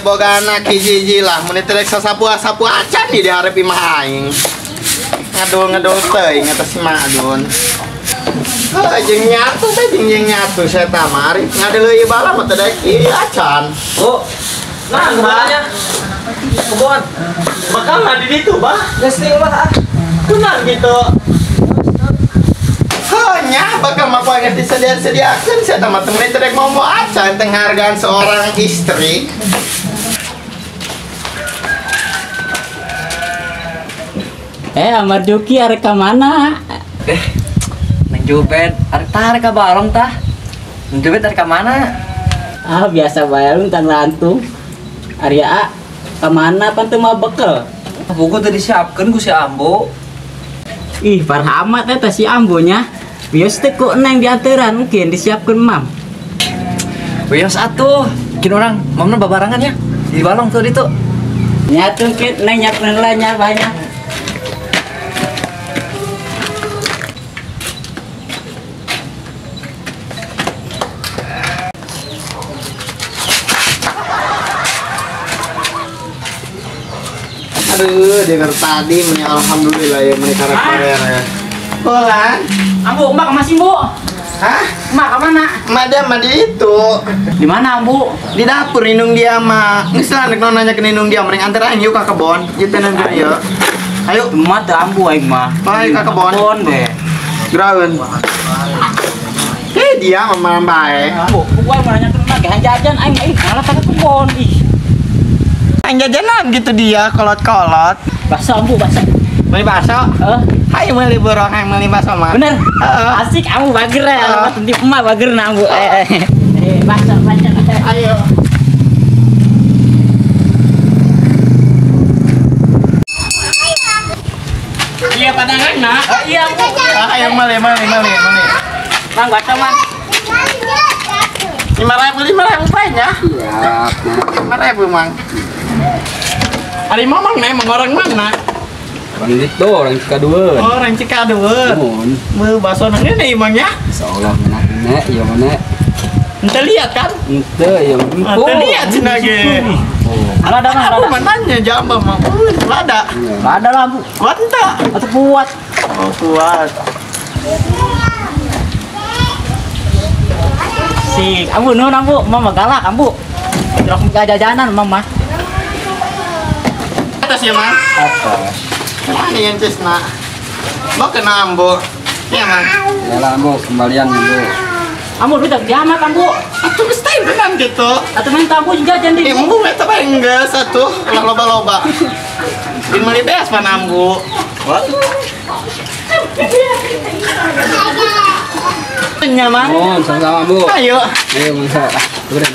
boga anak hiji-hiji lah mun teu rek sasapu-sapu acan di hareup imah aing. Ngadul-ngadul teuing eta si Madun. Heuh jeung nyatu teh jeung nyatu saya tah mari ngadeuleuh ieu bala mah teu daek ieu acan. Oh. Nah, kemana? Kebon. Bakal mah di ditu, Bah. Geus teh mah ah. Kunaon gitu. Heuh nya bakal mah poe geus disedia-sediakeun sia tah mah teu meuni teu daek momo acan penghargaan seorang istri. Amar Juki arek ka mana? Neng Jubed, arek tarik ka balong tah. Neng Jubed arek ka mana? Ah, biasa bae lu tang lantung. Arya A, ka mana pan teu mah bekel? Buku teu disiapkeun ku si Ambo. Ih, parah amat eta si Ambonya. Wios teh ku neng dianteran mungkin disiapkeun mam. Wios atuh, kin urang mamna babarengan ya. Di balong tuh ditu. Nyatu kin neng nyiapkeun lah nya banyak. Aduh, dengar tadi meni alhamdulillah ya meni karek ya. Hola. Ambu, emak masih, Bu? Hah? Emak ke mana? Emak dia mah di itu. Di mana, Ambu? Di dapur indung dia mah. Geus lah rek nanya ke indung dia mending antar aing yuk ka kebon. Ieu teh nang ieu. Ayo, emak teu Ambu aing mah. Ayo ka kebon. Kebon deh. Graun. Eh, dia mah bae. Ambu, gua mau nanya ke emak ge jajan aing ih malah ka kebon ih. Ang jajanan gitu dia kolot-kolot. Bakso Ambu, bakso. Beli bakso? Heeh. Hai meuli borong, hai meuli bakso mah. Bener. Heeh. Asik Ambu bager ya, uh. Emak bager na Ambu. Bakso, bakso. Ayo. Iya padangan nak. Iya Ambu. Ayo meuli, meuli, meuli, meuli. Mang bakso, Mang. 5.000, 5.000 banyak. Iya. 5.000, Mang. Ari mamang nih, mang orang mana? Orang itu, orang Cikadueun. Oh, orang Cikadueun. Mun. Bakso nang ini mang ya? Insyaallah mana nek, ya mana. Ente lihat kan? Ente ya. Ente lihat cenah ge. Lada mang, lada. Aku nanya jambang mang. Lada. Lada lah, Bu. Kuat ente? Atau kuat. Oh, kuat. Sik, Ambu nuhun Ambu, mama galak Ambu. Terus jajanan mama. Atas ya, Mang? Atas. Mana yang cesna? Mau kena Ambu. Iya, Mang. Ya lah, Ambu, kembalian Ambu. Ambu duit kiamat Ambu. Atuh mesti benan gitu. Atuh minta Ambu juga jajan di. Ambu eta bae geus atuh, ulah loba-loba. Bin meuli beas pan Ambu. Nya, Mang. Oh, sama-sama Ambu. Ayo. Ayo, mangga. Udah.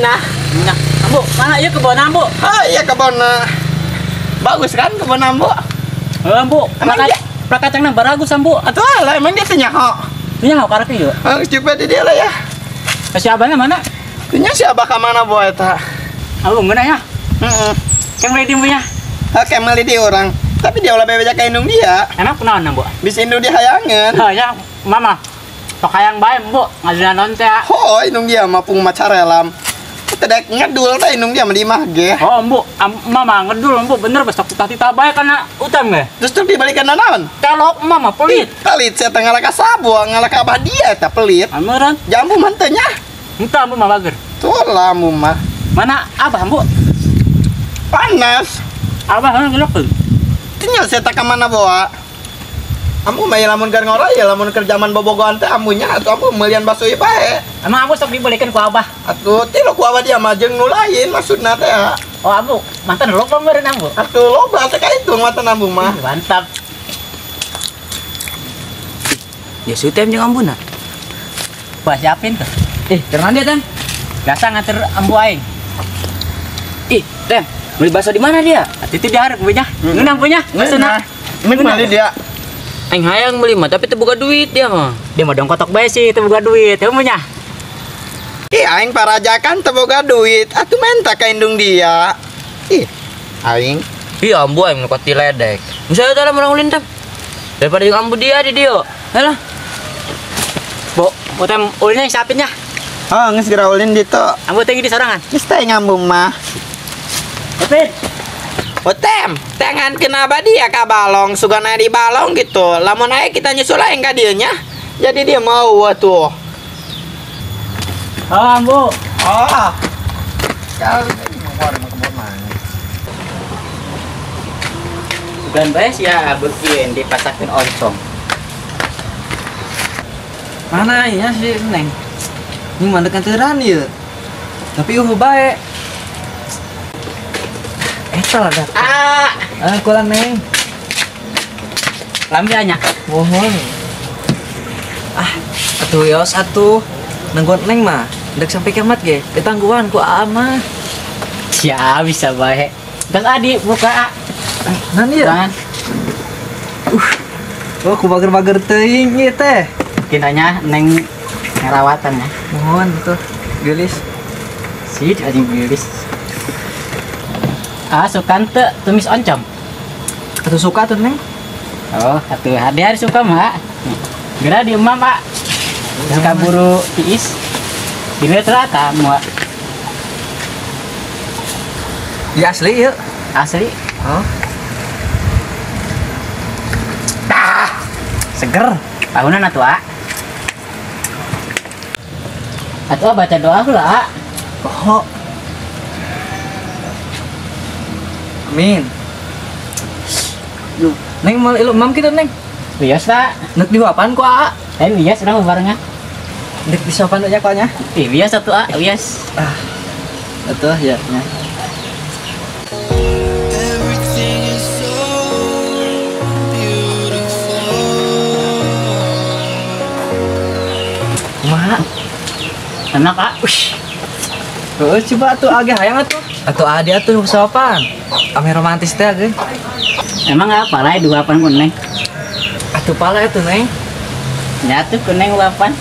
Nah, nah, Ambu, mana iya kebun Ambu? Ah, iya kebun. Bagus kan kebun Ambu? Heeh, Ambu. Prakacangna baragus Ambu. Atuh lah, emang dia teh nyaho. Teu nyaho karek ieu. Ah, geus jupe di dia lah ya. Si abahna mana? Teu nya si abah ka mana boe eta? Ambu ngeunah ya? Heeh. Kang meuli di punya. Oke, meuli di urang. Tapi dia ulah bebeja ka indung dia. Emang kunaon Ambu? Bisa indung dia hayangeun. Heuh ya, mama. Sok hayang bae Ambu, ngajunan naon teh. Heuh, indung dia mah pung macarelam. Tedek ngedul teh indung dia mah di imah ge. Oh, Ambu, mama ngedul Ambu bener besok tita bae kana utang ge. Terus tuh dibalikan naon? Telok mama pelit. Pelit saya teh ngalaka sabu, ngalaka abah dia eta pelit. Ameran. Jambu mah teh nya. Henteu Ambu mah bager. Tuh lah Ambu mah. Mana abah Ambu? Panas. Abah mana gelokeun? Tinggal saya tak ka mana bawa. Ambu mah lamun keur ngoro ya lamun keur zaman bobogohan teh ambunya atuh ambu meulian bakso ieu bae. Emang ambu sok dibelikeun ku abah? Atuh ti lo ku abah dia mah jeung nu lain maksudna teh. Oh ambu, mantan loba meureun ambu. Atuh loba teh ka itu mantan ambu mah. Mantap. Ya sutem jeung ambuna. Wah siapin tuh. Karena dia Tem. Biasa nganter ambu aing. Ih, Tem, beli bakso di mana dia? Itu di hareup punya. Ngeunah punya. Bakso. Ini beli dia. Aing hayang beli mah tapi teu boga duit dia mah. Dia mah dong kotok bae sih teu boga duit, heuh nya. Ih, aing parajakan teu boga duit, atuh menta ka indung dia. Ih, aing. Ih, ambu aing nu diledek. Misalnya dalam urang ulin teh. Daripada jeung ambu dia di dieu. Halah. Bo, utem ulinnya siapin nya. Oh, geus geura ulin ditu. Ambu teh di sorangan. Geus teh ngambu mah. Epit. Utem, tangan kenapa dia ka balong, sugan di balong gitu. Lamun aya kita nyusul aing ka dieu nya. Jadi dia mau atuh. Oh, ambu. Oh. Sugan bae sia beukeun dipasakeun oncom. Mana ya si Neng? Ini mandek anteran ieu. Tapi eueuh bae. Eta lah dah. Ah, ah kula Neng. Lambi nya. Mohon. Ah, atuh yos atuh. Nenggon Neng mah, ndek sampai kiamat ge. Ditangguhan ku aa mah. Sia bisa bae. Geus adi buka a. Nan ieu. Oh, ku bager-bager teuing ieu teh. Kinanya Neng ngarawatan ya. Mohon tuh, geulis. Si anjing geulis. Ah, suka teu tumis oncom. Atuh suka tuh Neng. Oh, atuh hari-hari suka mah. Geura di emam, Pak. Suka buru tiis. Dina terata moal. Ya asli ieu. Asli. Oh. Tah. Seger. Tahunan atuh, A. Atuh baca doa heula, A. Oh. Amin. Neng mal ilu mam kita Neng. Wios ta. Nek dihuapan ku A. Lain wios urang barengan. Nek disopan aja ku nya. Ih, wios atuh A, wios. Ah. Atuh ya nya. Kumaha? Enak, A. Ush. Heeh, coba atuh age hayang atuh. Atuh adi atuh sopan. Ame romantis teh age. Emang apa lah duapan ku Neng? Atuh pala atuh Neng. Nyatu ku Neng uapan.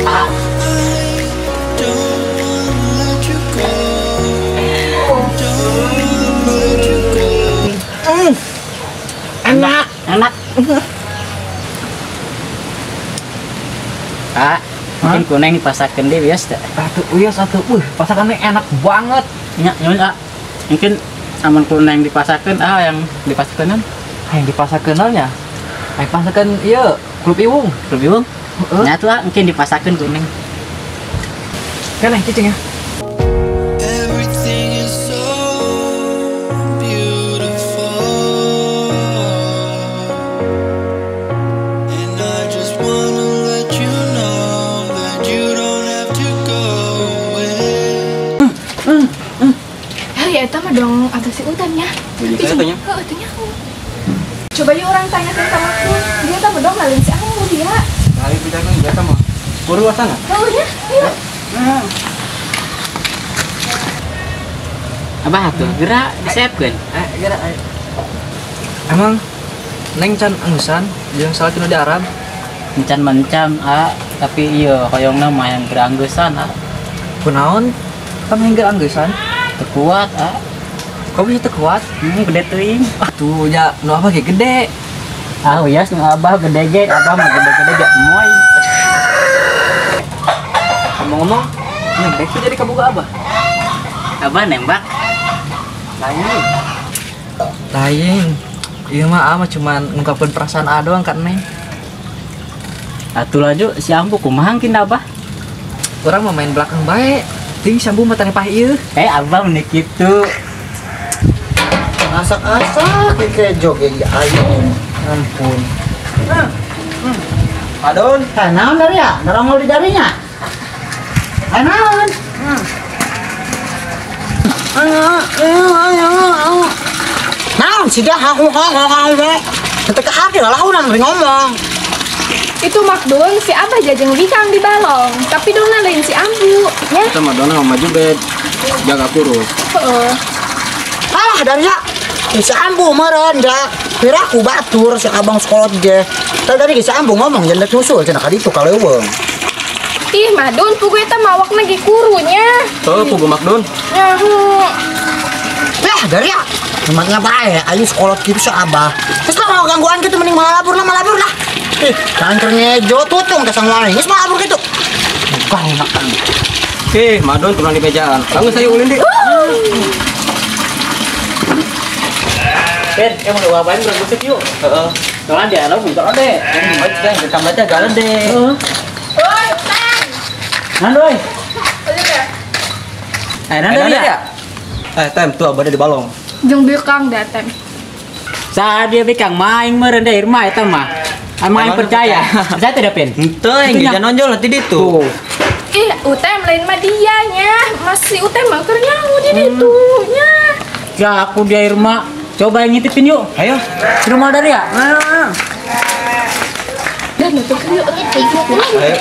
Ah. Enak, enak. Ah, mungkin ku Neng dipasakeun deui wios teh. Atuh wios atuh. Pasakannya enak banget. Nya, nyun ah. Mungkin amun ku Neng dipasakeun ah yang dipasakeun naon? Yang dipasakeun nya. Yang pasakeun ieu, Klub Iwung. Klub Iwung? Heeh. Nya atuh ah, mungkin dipasakeun ku Neng. Kan Neng cicing ya. Everything is so beautiful. And I just wanna let you know that you don't have to go away. Ya eta mah dong atau si Utan nya. Heeh, tanya. Coba yuk orang tanyakan sama aku. Dia tah dong lalin si Ambu dia. Kali bicara dia tah mah. Buru asana. Heuh nya, ayo. Abah atuh geura disiapkeun. Geura ayo. Emang Neng can anggusan jeung salah tinu di Arab. Encan mencam a, tapi ieu hoyongna mah yang geura anggusan a. Kunaon? Kan hingga anggusan? Teu kuat a. Kok bisa teu kuat? Gede teuing. Atuh nya nu abah ge gede. Ah wios nu abah gede ge, abah mah gede-gede ge moy. Ngomong-ngomong, Neng dek jadi kaboga abah. Abah nembak. Lain. Lain. Ieu mah mah cuman ngungkapkeun perasaan a doang ka Neng. Atuh laju si Ambu kumaha kin abah? Urang mah main belakang bae. Ting si Ambu mah tanepah ieu. Abah meni kitu. Asak-asak kejo ge ayo. Ampun. Adon, naon dari ya? Narongol di darinya. Naon? Naon sih dah aku ketika hari lah urang ngomong. Itu Makdun si Abah jajeng bikang di balong, tapi dona lain si Ambu, ya. Itu mah dona mah Jubed. Jaga kurus. Heeh. Alah dari ya. Si Ambu meureun da. Piraku batur si abang sekolot ge. Tadi si Ambu ngomong jangan nyusul cenah ka ditu ka leuweung. Ih, Madun pugu eta mawakna ge kurunya. Tuh, pugu Makdun. Nyaho. Lah, dari ya. Emangnya bae, ayo sekolot kitu si abah. Terus kalau gangguan gitu mending malabur lah. Ih, kanker ngejo tutung ke sang wae. Geus malabur gitu. Bukan enak kan. Ih, Madun turun di mejaan. Langsung saya ulin di. Pen, emang udah ngapain urang gosip yuk. Heeh. Soalnya dia lo buka deh. Ini tambah aja galan deh. Heeh. Oi, Utang. Nan oi. Eh, nan ya? Eh, tem tuh abah di balong. Jeung bikang da tem. Saha dia bikang maing meureun da irma eta mah. Emang aing percaya. Saya tidak pen. Henteu yang jangan nonjol nanti ditu. Ih, Utem lain mah dia nya. Masih Utem mah keur nyaho di ditu nya. Ya aku dia Irma. Coba yang ngintipin yuk. Ayo. Di rumah dari ya? Dan tuh yuk. Ayo.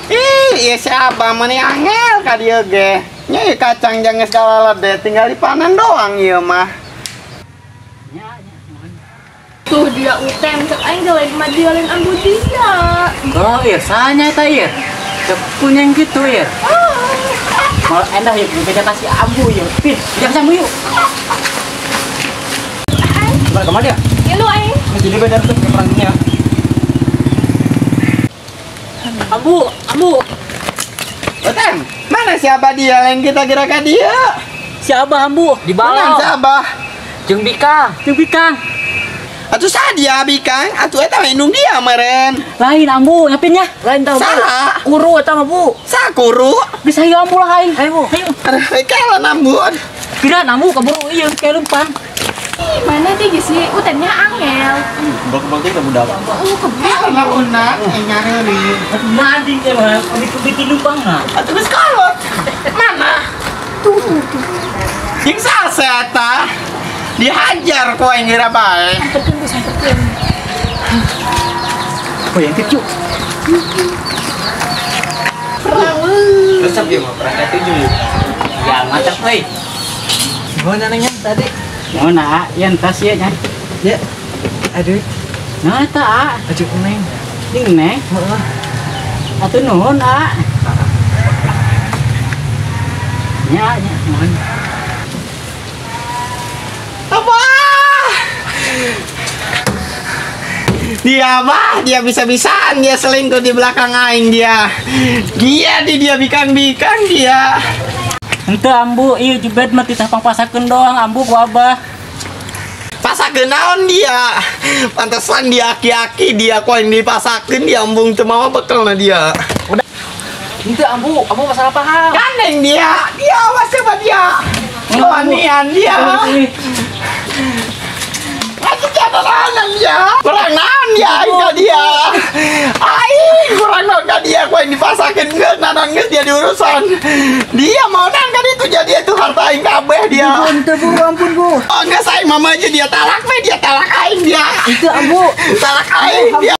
Ih, ieu si abah mah angel ka dieu ge. Nya ieu kacang jang geus galalede tinggal dipanen doang ieu mah. Tuh dia Utem cek aing ge lain mah dia lain ambu dia. Oh, iya, sanya eta ieu. Cek yang gitu ieu. Mau endah yuk, beda kasih ambu yuk. Pin, jangan sambu yuk. Kemana kemana dia? Ilu aing. Jadi beda tuh ke perangnya. Ambu, ambu. Utem, mana si abah dia lain kita kira ka dia? Si abah ambu di Mana balong. si abah? Jeung bikang. Jeung bikang. Atuh sah dia bikang, atuh eta mah indung dia meren. Lain ambu, ngapin nya? Lain tahu Bu. Saha? Kuru eta mah Bu. Sah kuru. Bisa ieu ambu lah aing. Ayo Bu. Ayo. Aduh, kalah ambu. Kira ambu keburu ieu kayak lumpang. Ih, mana dia geus si Utemnya angel. Bak-bak teh budak. Oh, keburu. Kalah unang, nyareri. Mandi teh mah, kubiti lumpang mah. Atuh geus kolot. Mana? Tuh, tuh, tuh. Jeung sah eta? Dihajar ku aing geura bae. Samperkeun geus samperkeun. Oh, yang tip yuk. Perang euy. Resep ieu mah perangkat tujuh. Ya, mantap euy. Gimana nengnya tadi? Mana, yang tas ya nya. Ya. Aduh, Nah, eta a. aduh neng. Ding neng. Heeh. Atuh nuhun a. Nya, nya, nuhun. Apa? Dia mah, dia bisa-bisaan dia selingkuh di belakang aing dia. Dia di dia bikang-bikang dia. Henteu ambu, ieu jebet mah titah pangpasakeun doang ambu ku abah. Pasakeun naon dia? Pantesan dia aki-aki dia ku aing dipasakeun dia embung teu mawa bekelna dia. Henteu ambu, ambu masalah paham. Gandeng dia, dia awas coba dia. Kewanian dia. Aku jatuh naon dia. Kurang naon dia aing ka dia. Aing kurang naon ka dia ku aing dipasakeun geus naon geus dia diurusan. Dia mau naon ka ditu jadi itu harta aing kabeh dia. Henteu Bu, ampun Bu. Oh geus aing mama aja dia talak we dia talak aing dia. Henteu ambu. Talak aing dia.